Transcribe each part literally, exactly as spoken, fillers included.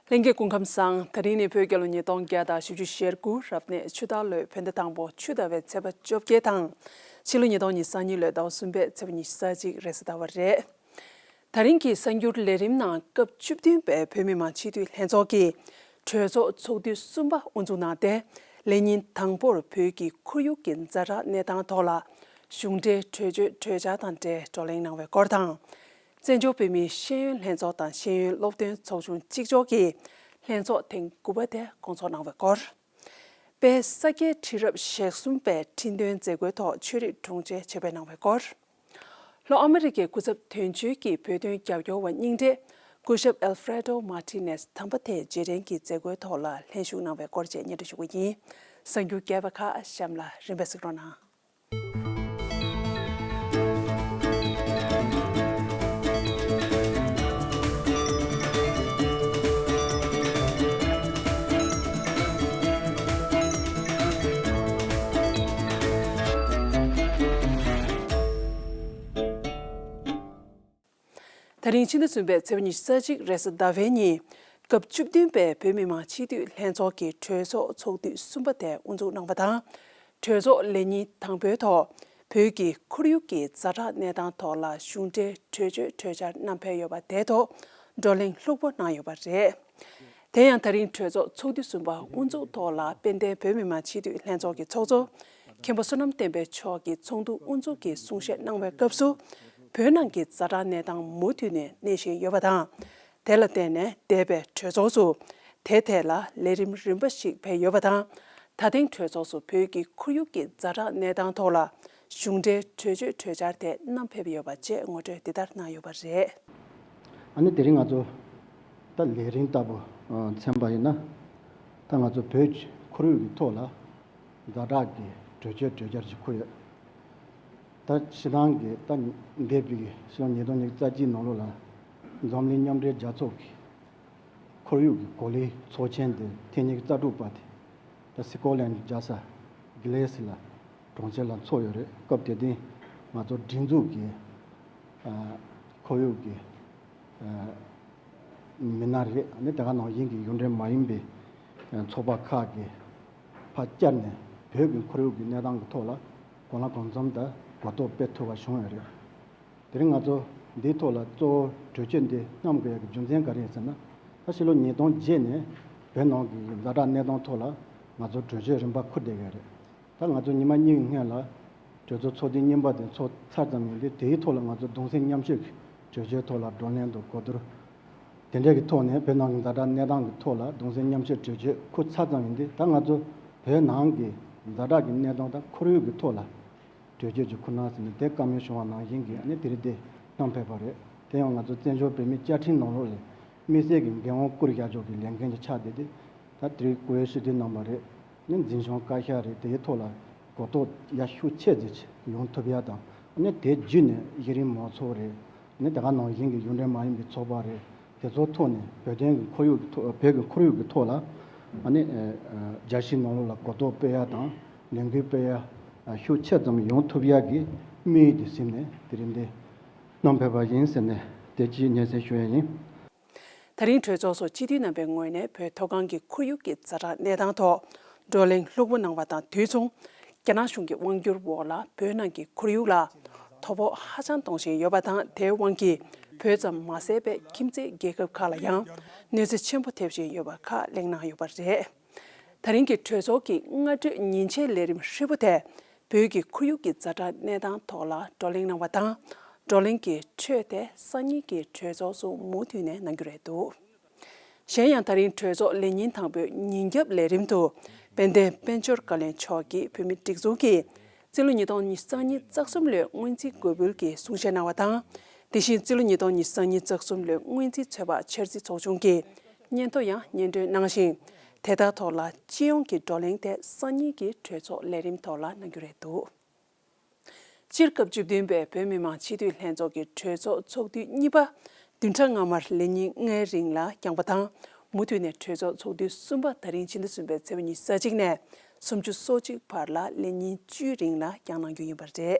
ལྷན་རྒྱས་སྐུ་ཁམས་བཟང་། དེ་རིང་ནི་བོད་རྒྱལ་ལོ་ཉིས་སྟོང་བརྒྱ་དང་བཞི་བཅུ་ཞེ་དགུ་རབ་གནས་ཆུ་སྟག་ལོའི་བོད་ཟླ་དང་པོ་ཆུ་ཟླ་བའི་ཚེས་པ་བཅོ་བརྒྱད་དང་། ཕྱི་ལོ་ཉིས་སྟོང་ཉི་ཤུ་རྩ་གཉིས་ལོའི་ཟླ་བ་གསུམ་པའི་ཚེས་པ་ཉི་ཤུ་རྩ་གཅིག་རེས་གཟའ་ཟླ་བ་རེད། ད་རིང་གི་གསར་འགྱུར་ལས་རིམ་ནང་སྐབས་བཅུ་བདུན་པའི་བོད་མི་མང་སྤྱི་འཐུས་ལྷན་ཚོགས་ཀྱི་གྲོས་ཚོགས་ཚོགས་དུས་གསུམ་པ་དབུ་འཛུགས་གནང་སྟེ། ལས་ཉིན་དང་པོར་བོད་ཀྱི་ཁོར་ཡུག་གི་ཛ་དྲག་གནས་སྟངས་ཐོག་ལ་གཞུང་འབྲེལ་གྲོས་ཆོད་གྲོས་འཆར་དང་འབྲེལ་བགྲོ་གླེང་གནང་བའི་སྐོར་དང་། བཙན་བྱོལ་བོད་མིའི་ཤེས་ཡོན་ལྷན་ཚོགས་དང་ཤེས་ཡོན་སློབ་སྟོན་ཚོགས་ཆུང་གཅིག་ལྕོགས་ཀྱིས་ལྷན་ཚོགས་ཐེངས་དགུ་པ་དེ་སྐོང་ཚོགས་གནང་བའི་སྐོར། དཔལ་ས་སྐྱའི་ཁྲི་རབས་ཞེ་གསུམ་པའི་ཁྲི་འདོན་མཛད་སྒོའི་ཐོག་ཆོས་རིག་དྲུང་ཆེ་ཆེད་ཕེབས་གནང་བའི་སྐོར། ལྷོ་ཨ་མི་རི་ཀའི་སྐུ་ཚབ་དོན་གཅོད་ཀྱི་བོད་དོན་རྒྱབ་སྐྱོར་བ་རྙིང་གྲས་སྐུ་ཞབས་ཨལ་ཧྥེ་རེ་ཏོ་མཱ་ཏི་ནེས་དམ་པ་དེ་རྗེས་དྲན་གྱི་མཛད་སྒོའི་ཐོག་ལ་ལྷན་ཞུགས་གནང་བའི་སྐོར་བཅས་སྙན་སྒྲོན་ཞུ་གི་ཡིན། གསར་འགྱུར་རྒྱས་པ་ཁག་གཤམ་ལ་རིམ་པས་གཟིགས་རོགས་གནང་། ད་རིང་ཕྱི་ཟླ་གསུམ་པའི་ཚེས་པ་ཉི་ཤུ་རྩ་གཅིག་རེས་གཟའ་ཟླ་བའི་ཉིན། སྐབས་བཅུ་བདུན་པའི་བོད་མི་མང་སྤྱི་འཐུས་ལྷན་ཚོགས་ཀྱི་གྲོས་ཚོགས་ཚོགས་དུས་གསུམ་པ་དེ་དབུ་འཛུགས་གནང་བ་དང་། གྲོས་ཚོགས་ལས་ཉིན་དང་པོའི་ཐོག་བོད་ཀྱི་ཁོར་ཡུག་གི་ཛ་དྲག་གནས་སྟངས་ཐོག་ལ་གཞུང་འབྲེལ་གྲོས་ཆོད་གྲོས་འཆར་བསྣམས་ཕེབས་ཡོད་པ་དེའི་ཐོག་བགྲོ་གླེང་ལྷུག་པོ་གནང་ཡོད་པ་རེད། དེ་ཡང་ད་རིང་གྲོས་ཚོགས་ཚོགས་དུས་གསུམ་པ་དབུ་འཛུགས་ཐོག་ལ་དཔལ་ལྡན་བོད་མི་མང་སྤྱི་འཐུས་ལྷན་ཚོགས་ཀྱི་ཚོགས་གཙོ་མཁན་པོ་བསོད་ནམས་བསྟན་འཕེལ་མཆོག་གིས་ཚོགས་འདུ་དབུ་འཛུགས་ཀྱི་གསུང་བཤད་གནང་བའི་སྐབས་སུ། བོད་ནང་གི་ཛ་དྲག་གནས་སྟངས་མུ་མཐུད་ནས་གནས་བཞིན་ཡོད་པ་དང་། དེ་ལ་བརྟེན་ནས་འདས་པའི་གྲོས་ཚོགས་སུ་དེའི་ཐད་ལ་ལས་རིམ་རིམ་པ་ཞིག་ཕེབས་ཡོད་པ་དང་། ད་ཐེངས་གྲོས་ཚོགས་སུ་བོད་ཀྱི་ཁོར་ཡུག་གི་ཛ་དྲག་གནས་སྟངས་ཐོག་ལ་གཞུང་འབྲེལ་གྲོས་ཆོད་གྲོས་འཆར་དེ་བསྣམས་ཕེབས་ཡོད་པ་བཅས་ངོ་སྤྲོད་འདི་ལྟར་གནང་ཡོད་པ་རེད། ཨ་ནི་དེ་རིང་ང་ཚོ་ད་ལས་རིམ་ལྟ་བུ་ཨ་མཚོན་པ་ཡིན་ན། ད་ང་ཚོ་བོད་ཀྱི་ཁོར་ཡུག་གི་ཐོག་ལ་ཛ་དྲག་གི་གྲོས་ཆོད་གྲོས་འཆར་ཞིག་འཁུར་ཡོད། ད་སྤྱིར་བཏང་གི་ད་འདས་པའི་ཕྱི་ལོ་ཉིས་སྟོང་ཉི་ཤུ་རྩ་གཅིག་ནང་ལོགས་ལ་འཛམ་གླིང་མཉམ་འབྲེལ་རྒྱལ་ཚོགས་ཀྱི་ཁོར་ཡུག་གི་གོ་ལའི་ཚོགས་ཆེན་དེ་ཐེངས་ཉི་ཤུ་རྩ་དྲུག་པ་དེ་ད་སི་ཀོ་ལན་རྒྱལ་ས་གྷི་ལེ་སི་ལ་གྲོང་ཁྱེར་ལ་འཚོགས་ཡོད་རེད། སྐབས་དེ་དུས་ང་ཚོ་སྒྲིག་འཛུགས་ཀྱི་ཨ་ཁོར་ཡུག་གི་ཨ་མི་སྣ་རེད། ཨ་ནི་དེ་ག་ནང་བཞིན་གྱི་གཞུང་འབྲེལ་མ་ཡིན་པའི་ཚོགས་པ་ཁག་གིས་ཕར་བཅར་ནས་བོད་ཀྱི་ཁོར་ཡུག་གི་གནས་སྟངས་ཀྱི་ཐོག་ལ་གང་ལ་གང་འཚམ་དང་གོ་རྟོགས་སྤེལ་ཐུབ་པ་བྱུང་ཡོད་རེད། དེ་རིང་ང་ཚོ་འདིའི་ཐོག་ལ་གཙོ་བོ་གྲོས་ཆོད་འདི་བསྣམས་དགོས་ཡག་གི་རྒྱུ་མཚན་ག་རེ་ཡིན་ཟེར་ན། ད་ཕྱི་ལོ་ཉིས་སྟོང་རྗེས་ནས་བོད་ནང་གི་ཛ་དྲག་གནས་སྟངས་ཐོག་ལ་ང་ཚོ་གྲོས་ཆོད་རིམ་པ་འཁུར་བསྡད་ཡོད་རེད། ད་ང་ཚོ་ཉི་མ་གཉིས་ཀྱི་སྔོན་ལ་གྲོས་ཚོགས་ཚོགས་ཐེངས་གཉིས་པ་དེ་ཚོགས་ཚར་ཙམ་ཡིན་དུས། དེའི་ཐོག་ལ་ང་ཚོ་གདུང་སེམས་མཉམ་སྐྱེད་ཀྱི་གྲོས་ཆོད་ཐོག་ལ་བགྲོ་གླེང་དང་གོ་བསྡུར་དེ་འདྲ་གི་ཐོག་ནས་བོད་ནང་གི་ཛ་དྲག་གནས་སྟངས་ཀྱི་ཐོག་ལ་གདུང་སེམས་མཉམ་སྐྱེད་གྲོས་ཆོད་འཁུར་ཚར་ཙམ་ཡིན་དུས། ད་ང་ཚོ་བོད་ནང་གི་ཛ་དྲག་གི་གནས་སྟངས་དང་ཁོར་ཡུག་གི་ཐོག་ལ་གྲོས་ཆོད་ཅིག་འཁུར་གནང་ཟེར་ནས་དེ་བཀའ་མོལ་བྱུང་བ་ནང་བཞིན་གྱི་ཨ་ནི་དེ་རིང་འདི་བསྣམས་ཕེབས་པ་རེད། དེ་ཡང་ང་ཚོ་བཙན་བྱོལ་བོད་མིའི་བཅའ་ཁྲིམས་ནང་ལོགས་ལ་དམིགས་བསལ་གྱི་འགན་དབང་བསྐུར་བཞག་ཕྱོགས་ཀྱི་ལས་འགན་ཅིག་ཆགས་བསྡད་དེ། ད་དེ་རིང་སྐུ་ཡོད་སྤྱི་འཐུས་རྣམ་པ་རེད། ནི་འཛིན་སྐྱོང་བཀའ་ཤག་རེད། དེའི་ཐོག་ལ་གོ་རྟོགས་ཡར་ཤུགས་ཆེ་ཙམ་ཅིག་ཡོང་ཐུབ་ཡ་དང་། ཨ་ནི་དེ་བརྒྱུད་ནས་གཞི་རིམ་མང་ཚོགས་རེད། ཨ་ནི་དེ་ག་ནང་བཞིན་གྱི་གཞུང་འབྲེལ་མ་ཡིན་པའི་ཚོགས་པ་རེད། དེ་ཚོ་ཐོག་ནས་བོད་དོན་གྱི་ཁོར་ཡུག་གི་ཐོག་བོད་ཀྱི་ཁོར་ཡུག་གི་ཐོག་ལ་ཨ་ནི་ཨ་ཨ་རྒྱལ་སྤྱིའི་ནང་ལོགས་ལ་གོ་རྟོགས་སྤེལ་ཡ་དང་ལས་འགུལ་སྤེལ་ཡ་ཨ་ཤུགས་ཆེ་ཙམ་ཡོང་ཐུབ་ཡ་གི་དམིགས་ཡུལ་དེ་ཟིན་ནས་དེ་རིང་འདི་བསྣམས་ཕེབས་པ་ཡིན་ཟེར་ནས་དེ་ཅིག་སྙན་སེང་ཞུ་ཡ་ཡིན། ད་རིང་གྲོས་ཚོགས་སུ་སྤྱི་འཐུས་རྣམ་པའི་ངོས་ནས་བོད་མཐོ་སྒང་གི་ཁོར་ཡུག་གི་ཛ་དྲག་གནས་སྟངས་ཐོག་བགྲོ་གླེང་ལྷུག་པོ་གནང་བ་དང་དུས་མཚུངས། རྒྱ་ནག་གཞུང་གི་དབང་སྒྱུར་འོག་ལ་བོད་ནང་གི་ཁོར་ཡུག་ལ་དོ་ཕོག་ཧ་ཅང་གཏོང་བཞིན་ཡོད་པ་དང་། དེའི་དབང་གིས་བོད་ཙམ་མ་ཟད་པའི་ཁྱིམ་མཚེས་རྒྱལ་ཁབ་ཁག་ལ་ཡང་གནོད་འཚེ་ཆེན་པོ་ཐེབས་བཞིན་ཡོད་པ་ཁག་གླེང་གནང་ཡོད་པ་རེད། ད་རིང་གི་གྲོས་ཚོགས་ཀྱི་སྔ་དྲོའི་ཉིན་ཕྱེད་ལས་རིམ་ཧྲིལ་པོ་དེ་བོད་ཀྱི་ཁོར་ཡུག་གི་ཛ་དྲག་གནས་སྟངས་ཐོག་ལ་བགྲོ་གླེང་གནང་བ་དང་། བགྲོ་གླེང་གི་འཕྲོས་དེ་སང་ཉིན་གྱི་གྲོས་ཚོགས་སུ་མུ་མཐུད་ནས་གནང་རྒྱུ་རེད་འདུག་གཞན་ཡང་ད་རིང་གྲོས་ཚོགས་ལས་ཉིན་དང་པོའི་ཉིན་རྒྱབ་ལས་རིམ་དུ་དཔལ་ལྡན་དཔལ་འབྱོར་བཀའ་བློན་མཆོག་གིས་བོད་མིའི་སྒྲིག་འཛུགས་ཀྱི་རྩིས་ལོ་ཉིས་སྟོང་ཉི་ཤུ་རྩ་གཉིས་རྩ་གསུམ་ལོའི་སྔོན་རྩིས་འགོད་འབུལ་གྱི་གསུང་བཤད་གནང་བ་དང་། དེ་བཞིན་རྩིས་ལོ་ཉིས་སྟོང་ཉི་ཤུ་རྩ་གཉིས་རྩ་གསུམ་ལོའི་སྔོན་རྩིས་ཚོད་དཔག་འཆར་རྩིས་ཚོགས་ཆུང་གི་སྙན་ཐོ་ཡང་སྙན་སྒྲོན་གནང་ཞིང་། དེ་དག་ཐོག་ལ་སྤྱི་ཡོངས་ཀྱི་བགྲོ་གླེང་དེ་སང་ཉིན་གྱི་གྲོས་ཚོགས་ལས་རིམ་ཐོག་ལ་གནང་རྒྱུ་རེད་འདུག་སྤྱིར་སྐབས་བཅུ་བདུན་པའི་བོད་མི་མང་སྤྱི་འཐུས་ལྷན་ཚོགས་ཀྱི་གྲོས་ཚོགས་ཚོགས་དུས་གཉིས་པ་བདུན་ཕྲག་སྔ་མར་ལས་ཉིན་ལྔའི་རིང་ལ་བསྐྱངས་པ་དང་། མུ་མཐུད་ནས་གྲོས་ཚོགས་ཚོགས་དུས་གསུམ་པ་ད་རིང་ཕྱི་ཟླ་གསུམ་པའི་ཚེས་པ་ཉི་ཤུ་རྩ་གཅིག་ནས་སུམ་ཅུ་སོ་གཅིག་བར་ལ་ལས་ཉིན་བཅུའི་རིང་ལ་བསྐྱངས་གནང་རྒྱུ་ཡིན་པ་རེད།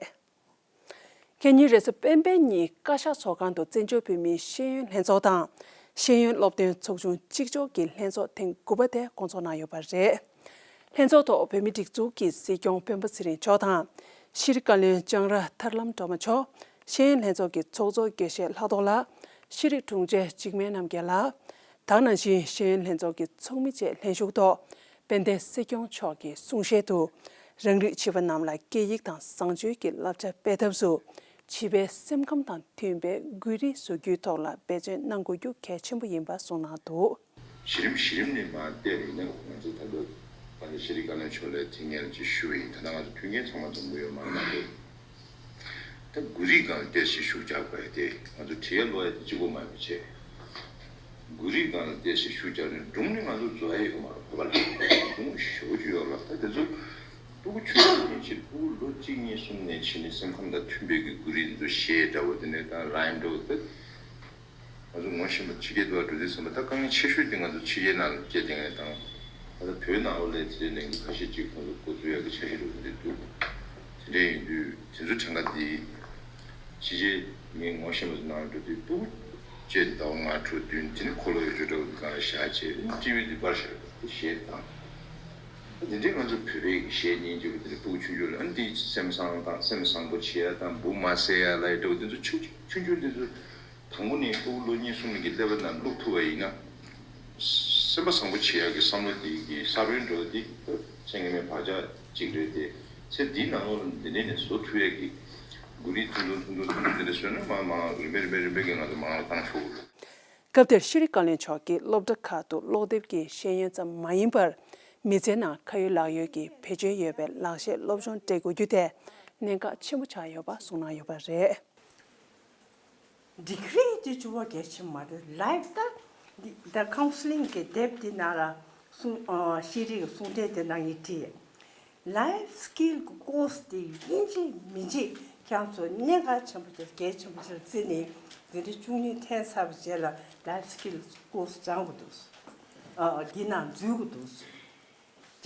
ཁ་ཉིན་རེས་གཟའ་སྤེན་པའི་ཉིན་བཀའ་ཤག་ཚོགས་ཁང་དུ་བཙན་བྱོལ་བོད་མིའི་ཤེས་ཡོན་ལྷན་ཚོགས་དང་ ཤེས་ཡོན་སློབ་སྟོན་ཚོགས་ཆུང་གཅིག་ལྕོགས་ཀྱི་ལྷན་ཚོགས་ཐེངས་དགུ་པ་དེ་བསྐོང་ཚོགས་གནང་ཡོད་པ་རེད། ལྷན་ཚོགས་ཐོག་བོད་མིའི་སྒྲིག་འཛུགས་ཀྱི་སྲིད་སྐྱོང་སྤེན་པ་ཚེ་རིང་མཆོག་དང་། ཤེས་རིག་བཀའ་བློན་ལྕང་ར་ཐར་ལམ་སྒྲོལ་མ་མཆོག་ཤེས་ཡོན་ལྷན་ཚོགས་ཀྱི་ཚོགས་གཙོ་དགེ་བཤེས་ལྷག་རྡོར་ལགས། ཤེས་རིག་དྲུང་ཆེ་འཇིགས་མེད་རྣམ་རྒྱལ་ལགས། དེ་ནང་བཞིན་ཤེས་ཡོན་ལྷན་ཚོགས་ཀྱི་ཚོགས་མི་བཅས་ལྷན་ཞུགས་ཐོག་དཔལ་ལྡན་སྲིད་སྐྱོང་མཆོག་གི་གསུང་བཤད་དུ། རང་རིགས་བྱིས་པ་རྣམས་ལ་སྐད་ཡིག་དང་བཟང་སྤྱོད་ཀྱི་བསླབ་བྱ་སྤེལ་ཐབས་སུ། བྱིས་པའི་སེམས་ཁམས་དང་མཐུན་པའི་བགོ་རིལ་བཟོ་རྒྱུའི་ཐོག་ལ་འབད་བརྩོན་གནང་དགོས་རྒྱུ་གལ་ཆེན་པོ་ཡིན་པ་གསུངས་གནང་འདུག། གཞི་རིམ་གཞི་རིམ་ནས་མར་བལྟས་པ་ཡིན་ན་ང་ཚོ་ད་ལྟ་ད་ལྟ་ཤེས་རིག་བཀའ་བློན་མཆོག་ལ་ཐེངས་ལྔ་ཅིག་ཞུ་བ་ཡིན། ད་ལྟ་ང་ཚོ་མཐུན་རྐྱེན་ཚང་མ་འཛོམས་ཀྱི་ཡོད་མ་རེད་མ་གཏོགས། ད་བགོ་རིལ་སྒང་ལ་བལྟས་ཤིག་ཤུགས་རྒྱག་དགོས་ཡ་དེ་ང་ཚོ་བྲིས་ཡ་ཀློག་ཡ་དེ་གཅིག་པོ་མ་ཡིན་པ་བྱས། བགོ་རིལ་སྒང་ལ་བལྟས་ཤིག་ཤུགས་རྒྱག་ནས་སྒྲུང་ནི་ང་ཚོ་བཟོ་ཡ་ཡོད་མ་རེད། བོད་པ་ལ་སྒྲུང་ཞེ་པོ་ཅིག་ཡོད་རེད། ད་དེ་ཚོ་སྤུ་གུ་ཆུང་ཆུང་ནས་ཕྱིར་སྤུ་གུ་ལོ་གཅིག་གཉིས་གསུམ་ནས་ཕྱིན་ནས་སེམས་ཁམས་དང་མཐུན་པའི་གི་བགོ་རིལ་འདི་ཚོ་གཞས་འདྲ་བོ་དེ་ནས་དང་རའིམ་འདྲ་བོ་དེ། ང་ཚོ་ངོ་ཤེས་པ་ཕྱི་རྒྱལ་དུ་འགྲོ་དུས་ཙམ་པ་ད་དཀའ་ངལ་ཆེ་ཤོས་དེ་ང་ཚོ་ཕྱི་རྒྱལ་ནང་ལ་སྐྱེས་བསྡད་མཁན་དང་། ད་ལྟ་བོད་ནང་ལོགས་ལ་དེ་འདྲའི་ལས་འགུལ་ཁ་ཤས་ཅིག་ཁོང་ཚོ་འགོ་འཛུགས་ཡག་གི་འཆར་གཞི་འདྲ་བོ་དེ་འདུག། དེ་འདྲ་ཡིན་དུས་དེ་ཚོ་གྲངས་ཀ་དེ་ཕྱི་རྒྱལ་ངས་ངོ་ཤེས་པ་ཚོ་ནང་ལ་འགྲོ་དུས་སྤུ་གུ་བཅས་ཟླ་བ་ལྔ་དྲུག་བདུན་དེ་ནི་འཁོར་ལོ་ཡོད་ཆོག་འདྲ་བོ་དེ་སྒང་ལ་བཞག་བྱས་ཊི་ཝི་དེ་པར་བཞག་དེ་གཞས་དང་། དེ་འདྲའི་ང་ཚོ་བོད་པའི་གཞས་སྙན་བརྒྱུད་པ་དེ་འདྲ་སྤུ་གུ་ཆུང་ཆུང་ལ་ཨ་ནི་དེ་སེམས་བཟང་དང་སེམས་བཟང་པོ་བྱེད་ཡ་དང་འབུ་མ་བསད་ཡ་ལ་ཡ་འདྲ་བོ་དེ་ཚོ་ཆུང་ཆུང་ཆུང་ཆུང་དེ་ཚོ། དང་པོ་ནས་སྤུ་གུ་ལོ་གཉིས་གསུམ་གྱི་ཀླད་པ་ནང་བླུག་ཐུབ་པ་ཡིན་ན། སེམས་པ་བཟང་པོ་བྱེད་ཡག་གི་བསམ་བློ་འདི་གི་ས་བོན་འགྲོ་འདི་ཚེ་ངེས་མེད་བག་ཆགས་གཅིག་རེད་དེ། ཚེ་འདིའི་ནང་ལོགས་ལ་འདི་འདྲས་ནས་བཟོ་ཐུབ་ཡག་གི་འགུལ་རིས་ཐུང་ཐུང་ཐུང་ཐུང་ཐུང་ཐུང་འདི་འདྲས་བཟོས་ན་མང་མང་རིམ་པས་རིམ་པས་རིམ་པས་ཀྱིས་ང་ཚོ་མང་རུ་བཏང་ཆོག་གི་རེད། སྐབས་དེར་ཤེས་རིག་བཀའ་བློན་མཆོག་གིས་སློབ་གྲྭ་ཁག་ཏུ་ཀློག་དེབ་ཀྱི་ཤེས་ཡོན་ཙམ་མ་ཡིན་པར། མི་ཚེའི་ནང་ཁ་ཡོད་ལག་ཡོད་ཀྱི་བེད་སྤྱོད་ཡོད་པའི་ལག་ཤེས་སློབ་སྦྱོང་སྤྲད་དགོས་རྒྱུ་དེ་གནད་འགག་ཆེན་པོ་ཆགས་ཡོད་པ་གསུངས་གནང་ཡོད་པ་རེད། ཌིག་རི་དེ་བཅུ་བ་གལ་ཆེན་མ་རེད། ལའིབ་ད་འདི་ད་ཁའུན་སི་ལིང་གི་དེབ་དེ་ནང་ལ་གསུང་ཨ་ཤེས་རིག་གསུང་འབྲེལ་དེ་ནང་ཡིན་བྲིས། ལའིབ་སི་ཀིལ་གི་ཀོར་སི་དེ་ཡིན་གཅིག་མིན་གཅིག་ཁྱེད་ཚོ་གནད་འགག་ཆེན་པོ་ཅིག་གལ་ཆེན་པོ་ཅིག་བརྩིས་ནས་འཛིན་གྲྭ་བཅུ་གཉིས་ཐོན་ཚར་བའི་རྗེས་ལ་ལའིབ་སི་ཀིལ་ཀོར་སི་སྦྱང་དགོས་འདུག་ཨ་འདི་ནང་འཛུལ་དགོས་འདུག་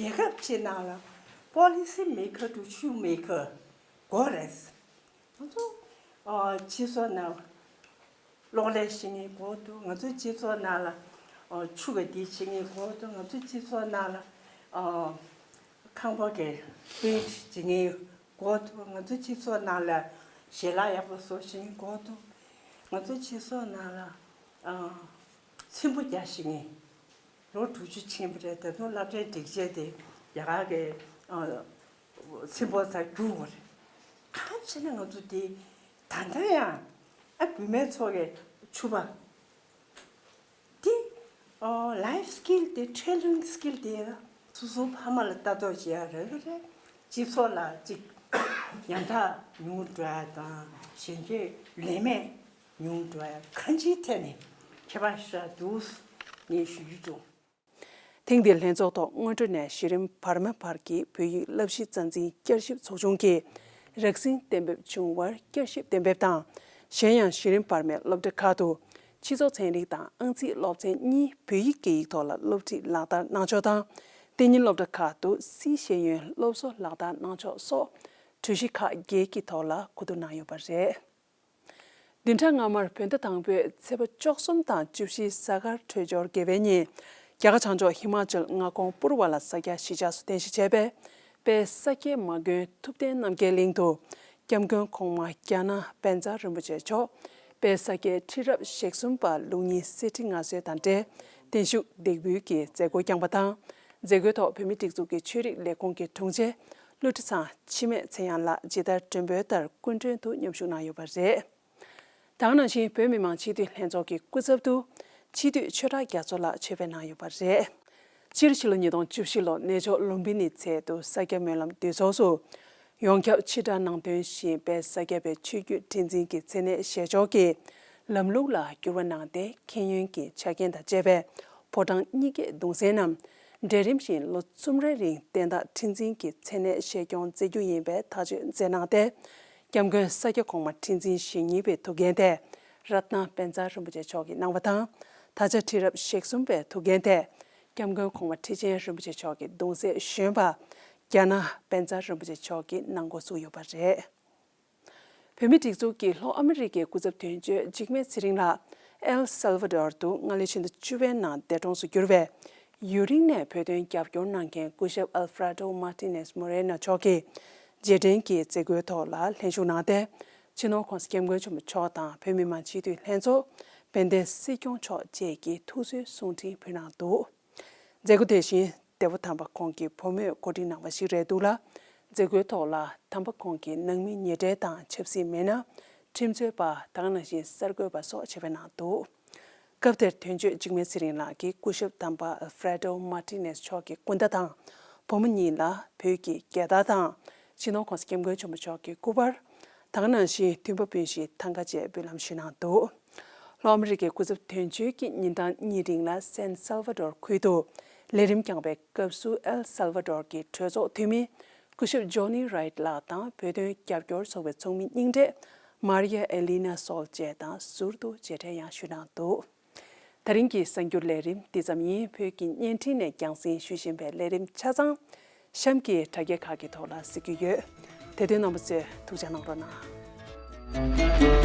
རྒྱལ་ཁབ་ཅིག་ནང་ལ་པོ་ལི་སི་མེ་ཀར་དང་ཨིཤུ་མེ་ཀར་དགོས་རེད། ང་ཚོ་ཨ་སྤྱི་ཚོགས་ནང་གློག་ཀླད་ཤེས་མཁན་དགོས་འདུག། ང་ཚོ་སྤྱི་ཚོགས་ནང་ལ་ཨ་ཆུ་ག་འདི་བྱེད་མཁན་དགོས་འདུག། ང་ཚོ་སྤྱི་ཚོགས་ནང་ལ་ཨ་ཁང་པ་གི་པེན་ཊི་བྱེད་མཁན་དགོས་འདུག། ང་ཚོ་སྤྱི་ཚོགས་ནང་ལ་ཞལ་ལག་ཡག་པོ་བཟོ་ཤེས་མཁན་དགོས་འདུག། ང་ཚོ་སྤྱི་ཚོགས་ནང་ལ་ཨ་ཚེམ་བུ་རྒྱག་ཤེས་མཁན། ལོ་དྲུག་ཅུ་ཕྱིན་པ་རེད། ད་དུང་སློབ་གྲྭའི་སྒྲིག་ཆས་དེ་རྒྱ་གར་གྱི་ཨ་ཚེམ་བུ་ཚ་བསྒྱུར་དགོས་རེད། གང་བྱས་ན་ང་ཚོ་དེ་ད་ལྟ་ཡང་ཨ་བུད་མེད་ཚོ་གི་ཕྱུ་པ་དེ་ཨ་ལའིབ་སི་ཀིལ་དེ་ཊེ་ལེ་རིང་སི་ཀིལ་དེ་སོ་སོའི་ཕ་མ་ལ་ལྟ་རྟོག་བྱེད་ཡ་རེད་རེད། སྤྱི་ཚོགས་ལ་ཅིག་ཉམ་ཐག་ཉུང་འགྲོ་ཡ་དང་གཞོན་སྐྱེས་ལས་མེད་ཉུང་འགྲོ་ཡ་གང་ཅིའི་ཐད་ནས་ཁྱད་པར་ཞེ་དྲག་འདུག་ངས་ཞུ་རྒྱུ་བྱུང་། ཐེངས་འདིའི་ལྷན་ཚོགས་ཐོག་སྔོན་འགྲོ་ནས་གཞི་རིམ་བར་མ་བར་གྱི་བོད་ཡིག་བསླབ་གཞི་རྩ་འཛིན་བསྐྱར་ཞིབ་ཚོགས་ཆུང་གིས་རགས་ཟིན་གཏན་འབེབས་བྱུང་བར་བསྐྱར་ཞིབ་གཏན་འབེབས་དང་། གཞན་ཡང་གཞི་རིམ་བར་མའི་སློབ་གྲྭ་ཁག་ཏུ་སྤྱི་ཚོགས་ཚན་རིག་དང་ཨང་རྩིས་སློབ་ཚན་གཉིས་བོད་ཡིག་སྐད་ཡིག་ཐོག་ལ་སློབ་ཁྲིད་ལག་བསྟར་གནང་ཕྱོགས་དང་། གཏན་ཉིན་སློབ་གྲྭ་ཁག་ཏུ་སཱི་ཤེས་ཡོན་སློབ་གསོ་ལག་བསྟར་གནང་ཕྱོགས་སོགས་གྲོས་གཞི་ཁག་བརྒྱད་ཀྱི་ཐོག་ལ་གོ་བསྡུར་གནང་ཡོད་པ་རེད། བདུན་ཕྲག་སྔ་མར་བོད་ཟླ་དང་པོའི་ཚེས་པ་བཅུ་གསུམ་དང་བཅུ་བཞི་གཟའ་སྐར་འཕྲོད་སྦྱོར་དགེ་བའི་ཉིན། རྒྱ་གར་བྱང་ཕྱོགས་ཧི་མ་ཅལ་མངའ་ཁོངས་པུར་བ་ལ་ས་སྐྱ་གཞིས་ཆགས་སུ་རྟེན་གཞི་བྱས་པའི་དཔལ་ས་སྐྱའི་མ་དགོན་ཐུབ་བསྟན་རྣམ་རྒྱལ་གླིང་དུ། སྐྱབས་མགོན་གོང་མ་རྒྱ་ནག་བཛྲ་རིན་པོ་ཆེ་མཆོག་དཔལ་ས་སྐྱའི་ཁྲི་རབས་ཞེ་གསུམ་པ་ལུགས་གཉིས་གསེར་ཁྲི་མངའ་གསོལ་དང་འབྲེལ་བརྟན་བཞུགས་འདེགས་འབུལ་གྱི་མཛད་སྒོ་བསྐྱངས་པ་དང་། མཛད་སྒོའི་ཐོག་བོད་མིའི་སྒྲིག་འཛུགས་ཀྱི་ཆོས་རིག་ལས་ཁུངས་ཀྱི་དྲུང་ཆེ་ཀླུ་ཁྲི་ཚང་འཆི་མེད་ཚེ་དབྱངས་ལགས་ཇི་ལྟར་མགྲོན་འབོད་ལྟར་སྐུ་མགྲོན་དུ་མཉམ་ཞུགས་གནང་ཡོད་པ་རེད། དེ་ག་ནང་བཞིན་བོད་མི་མང་སྤྱི་འཐུས་ལྷན་ཚོགས་ཀྱི་སྐུ་ཚབ་ཏུ་སྤྱི་འཐུས་ཆོས་གྲགས་རྒྱ་མཚོ་ལགས་ཆོས་ཕེབས་གནང་ཡོད་པ་རེད། སྤྱིར་ཕྱི་ལོ་ཉིས་སྟོང་བཅུ་བཞི་ལོ་གནས་མཆོག་ལུམ་བི་ནི་ཚལ་དུ་ས་སྐྱ་སྨོན་ལམ་འདུས་ཚོགས་སུ། ཡོངས་ཁྱབ་ཕྱི་དྲགས་ནང་དོན་བཞིན་དཔལ་ས་སྐྱ་པའི་ཆོས་བརྒྱུད་ཁྲི་འཛིན་གྱི་མཚན་གནས་བཞེས་ཕྱོགས་ཀྱི་ལམ་ལུགས་ལ་འགྱུར་བ་གནང་སྟེ། མཁྱེན་ཡོན་གྱི་ཆ་རྐྱེན་དང་བཅས་པའི་ཕོ་བྲང་གཉིས་ཀའི་གདུང་སྲས་རྣམས་འབྲིང་རིམ་བཞིན་ལོ་གསུམ་རེའི་རིང་བསྟན་བདག་ཁྲི་འཛིན་གྱི་མཚན་གནས་བཞེས་སྐྱོང་མཛད་རྒྱུ་ཡིན་པའི་ཐག་གཅོད་མཛད་གནང་སྟེ། སྐྱབས་མགོན་ས་སྐྱ་གོང་མ་ཁྲི་འཛིན་ཞེ་གཉིས་པའི་ཐུགས་འགན་དེ་རཏྣ་བཛྲ་རིན་པོ་ཆེ་མཆོག་གིས་གནང་བ་དང་། ད་ཆ་ཁྲི་རབས་ཞེ་གསུམ་པའི་ཐུགས་འགན་དེ་སྐྱབས་མགོན་གོང་མ་ཁྲི་ཆེན་རིན་པོ་ཆེ་མཆོག་གི་གདུང་སྲས་གཞོན་པ་རྒྱ་ནག་བཛྲ་རིན་པོ་ཆེ་མཆོག་གིས་གནང་འགོ་ཚུགས་ཡོད་པ་རེད། བོད་མིའི་སྒྲིག་འཛུགས་ཀྱི་ལྷོ་ཨ་མི་རི་ཀའི་སྐུ་ཚབ་དོན་གཅོད་འཇིགས་མེད་ཚེ་རིང་ལགས་ ཨེལ་སལ་ཝ་ཌོར་དུ་སྔ་ལོའི་ཕྱི་ཟླ་བཅུ་པའི་ནང་འདས་གྲོངས་སུ་གྱུར་བའི་ཡུན་རིང་ནས་བོད་དོན་རྒྱབ་སྐྱོར་གནང་མཁན་སྐུ་ཞབས་ཨལ་ཧྥ་རེ་ཏོ་མར་ཏི་ནེས་མོ་རེ་ན་མཆོག་གི་རྗེས་དྲན་གྱི་མཛད་སྒོའི་ཐོག་ལ་ལྷན་ཞུགས་གནང་སྟེ། སྤྱི་ནོར་༸གོང་ས་༸སྐྱབས་མགོན་ཆེན་པོ་མཆོག་དང་བོད་མི་མང་སྤྱི་འཐུས་ལྷན་ཚོགས། དཔལ་ལྡན་སྲིད་སྐྱོང་མཆོག་བཅས་ཀྱིས་ཐུགས་གསོའི་གསུང་འཕྲིན་ཕུལ་གནང་འདུག་མཛད་སྒོ་དེ་བཞིན་འདས་པོ་དམ་པ་ཁོང་གི་བུ་མོས་གོ་སྒྲིག་གནང་བ་ཞིག་རེད་འདུག་ལ། མཛད་སྒོའི་ཐོག་ལ་དམ་པ་ཁོང་གི་ནང་མི་ཉེ་གྲས་དང་ཆབ་སྲིད་མི་སྣ། ཁྲིམས་རྩོད་པ། ད་ག་ནང་བཞིན་གསར་འགོད་པ་སོགས་ཆེད་ཕེབས་གནང་འདུག་སྐབས་དེར་དོན་གཅོད་འཇིགས་མེད་ཚེ་རིང་ལགས་ཀྱིས་སྐུ་ཞབས་དམ་པ་ཨལ་ཧྥ་རེ་ཏོ་མར་ཏི་ནེས་མཆོག་གི་སྐུ་ཟླ་དང་བུ་མོ་གཉིས་ལ་བོད་ཀྱི་རྒྱལ་དར་དང་། སྤྱི་ནོར་༸གོང་ས་༸སྐྱབས་མགོན་ཆེན་པོ་མཆོག་གི་སྐུ་པར། ད་ག་ནང་བཞིན་མཐུན་པ་སྤུན་བཞིའི་ཐང་ག་བཅས་འབུལ་ལམ་ཞུས་གནང་འདུག་ལྷོ་ཨ་མི་རི་ཀའི་སྐུ་ཚབ་དོན་གཅོད་ཀྱིས་ཉིན་གྲངས་གཉིས་རིང་ལ་སན་སལ་ཝ་ཌོར་ཁུལ་དུ་ལས་རིམ་བསྐྱངས་པའི་སྐབས་སུ་ཨེལ་སལ་ཝ་ཌོར་གྱི་གྲོས་ཚོགས་འཐུས་མི་སྐུ་ཞབས་ཇོ་ནི་རའིཊ་ལགས་དང་བོད་དོན་རྒྱབ་སྐྱོར་ཚོགས་པའི་ཚོགས་མི་རྙིང་གྲས་མཱ་རི་ཡ་ཨེ་ལི་ན་སོལ་བཅས་དང་ཟུར་དུ་མཇལ་འཕྲད་ཡང་ཞུས་གནང་འདུག་ད་རིང་གི་གསར་འགྱུར་ལས་རིམ་འདི་ཙམ་ཡིན། བོད་ཀྱི་བརྙན་འཕྲིན་ནས་རྒྱང་སྲིང་ཞུ་བཞིན་པའི་ལས་རིམ་ཆ་ཚང་གཤམ་གྱི་དྲ་རྒྱའི་ཁག་གི་ཐོག་ལ་གཟིགས་རྒྱུ་ཡོད། དེ་དུས་རྣམ་པ་ཚོས་ཐུགས་རྗེ་གནང་རོགས་གནང་།